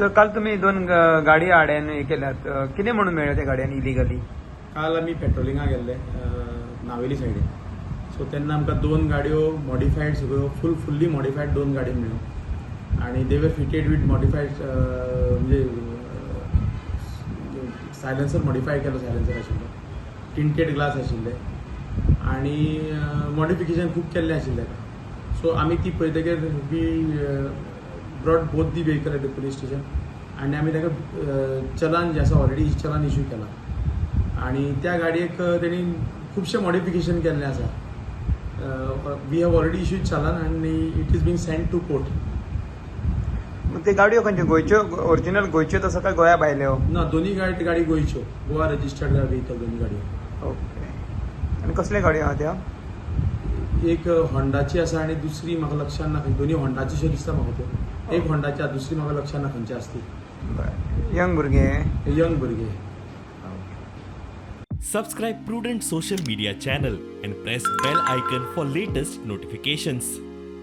Sir, काल तुम्ही दोन गाडी आड्यान हे केल्यात, कितें म्हणून मेळ्ळ्या त्या गाडयांनी इलिगली? काल आमी पेट्रोलिंगाक गेल्ले नावेली सायडीन. सो तेन्ना आमकां दोन गाडयो मॉडिफायड, सगळ्यो फुल्ली मॉडिफायड दोन गाडयो मेळ्ळ्यो आनी they were fitted with modified, म्हणजे सायलेन्सर मॉडिफाय केलो, सायलेन्सर आशिल्लो, टिंटेड ग्लास आशिल्ले आनी मॉडिफिकेशन खूब केल्लें आशिल्लें ताका. सो आमी ती पळयतकीर we brought both the vehicle at the police station आनी आमी ताका चलान जें आसा, ऑलरेडी चलान इशू केला आणि त्या गाडयेक तेणी खुबशे मॉडिफिकेशन केल्लें आसा. We have already issued challan आनी it is been sent to court. ते गाडयो खंयच्यो? गोंयच्यो, ओरिजिनल गोंयच्योच आसा काय गोंया भायल्यो? ना, दोन्ही गाडी गोंयच्यो, गोवा रजिस्टर्ड व्हेकल दोन्ही गाडयो. ओके, आनी कसल्यो गाडयो आहा त्या? एक होंडाची आसा आनी दुसरी म्हाका लक्षान ना. दोन्ही होंडाची श्यो दिसता म्हाका त्यो. एक होंडाची आसा, दुसरी म्हाका लक्षान ना खंयची आसा ती. बरें, यंग भुरगे? यंग भुरगे. Subscribe Prudent Social Media channel and press bell icon for latest notifications.